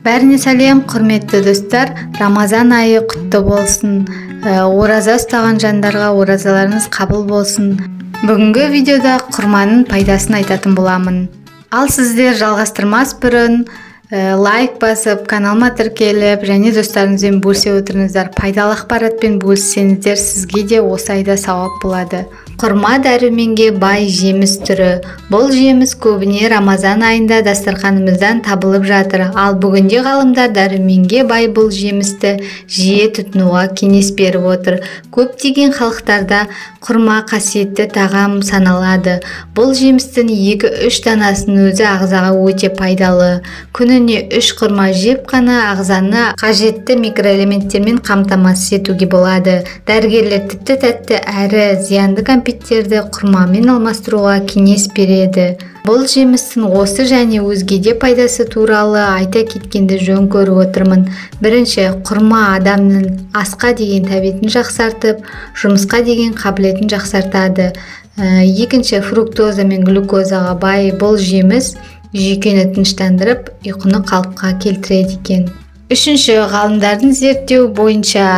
Бәріне сәлем, құрметті достар. Рамазан айы құтты болсын. Ораза ұстаған жандарға оразаларыңыз қабыл болсын. Бүгінгі видеода құрманың пайдасын айтатын боламын. Ал сіздер жалғастырмас бұрын лайк басып, каналыма тіркеліп және достарыңызбен бөлісе отырыңыздар. Пайдалы ақпаратпен бөліссеңіздер, сізге де осы айда сауап болады. Құрма дәруменге бай жеміс түрі. Бұл жеміс көбіне Рамазан айында дастарханымыздан табылып жатыр. Ал бүгінде ғалымдар дәруменге бай бұл жемісті жиі тұтынуға кеңес беріп отыр. Көптеген халықтарда құрма қасиетті тағам саналады. Бұл жемістің 2-3 данасының өзі ағзаға өте пайдалы. Күніне 3 құрма жеп қана ағзаны қажетті микроэлементтермен қамтамасыз етуге болады. Дәрігерлер тіпті тәтті әрі зиянды кәмпиттерді құрмамен алмастыруға кеңес береді. Бұл жемістің осы және өзге де пайдасы туралы айта кеткенді жөн көріп отырмын. Бірінші, құрма адамның асқа деген тәбетін жақсартып, жұмысқа деген қабілетін жақсартады. Екінші, фруктоза мен глюкозаға бай бұл жеміс жүйкені тыныштандырып, ұйқыны қалыпқа келтіреді екен. Үшінші, ғалымдардың зерттеуі бойынша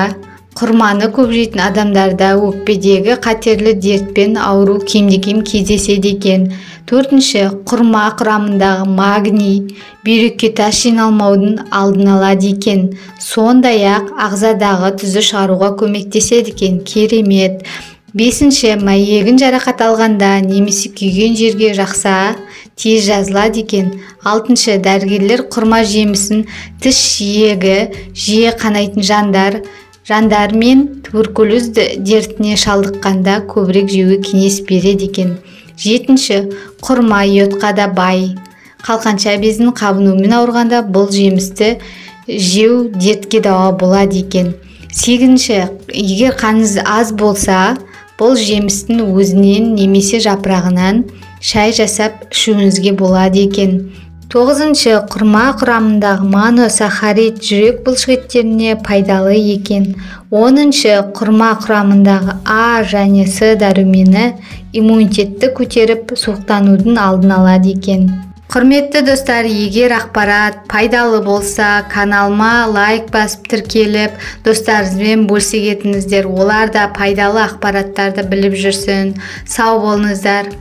құрманы көп жейтін адамдарда өкпедегі қатерлі дертпен ауру кемде-кем кездеседі екен. Төртінші, құрма құрамындағы магний бүйрекке тас жиналмаудың алдын алады екен. Сондай-ақ ағзадағы тұзды шығаруға көмектеседі екен. Керемет. Бесінші, мәйегін жарақат алғанда немесе күйген жерге жақса тез жазылады екен. Алтыншы, дәрігерлер құрма жемісін тіс жиегі жиі қанайтын жандар мен туберкулез дертіне шалдыққанда көбірек жеуге кеңес береді екен. Жетінші, құрма йодқа да бай. Қалқанша безінің қабынуымен ауырғанда бұл жемісті жеу дертке дауа болады екен. Сегізінші, егер қаныңыз аз болса, бұл жемістің өзінен немесе жапырағынан шай жасап ішуіңізге болады екен. Тоғызыншы, құрма құрамындағы моносахарид жүрек бұлшықеттеріне пайдалы екен. Оныншы, құрма құрамындағы А және С дәрумені иммунитетті көтеріп, суықтанудың алдын алады екен. Құрметті достар, егер ақпарат пайдалы болса, каналыма лайк басып тіркеліп, достарыңызбен бөлісе кетіңіздер. Олар да пайдалы ақпараттарды біліп жүрсін. Сау болыңыздар.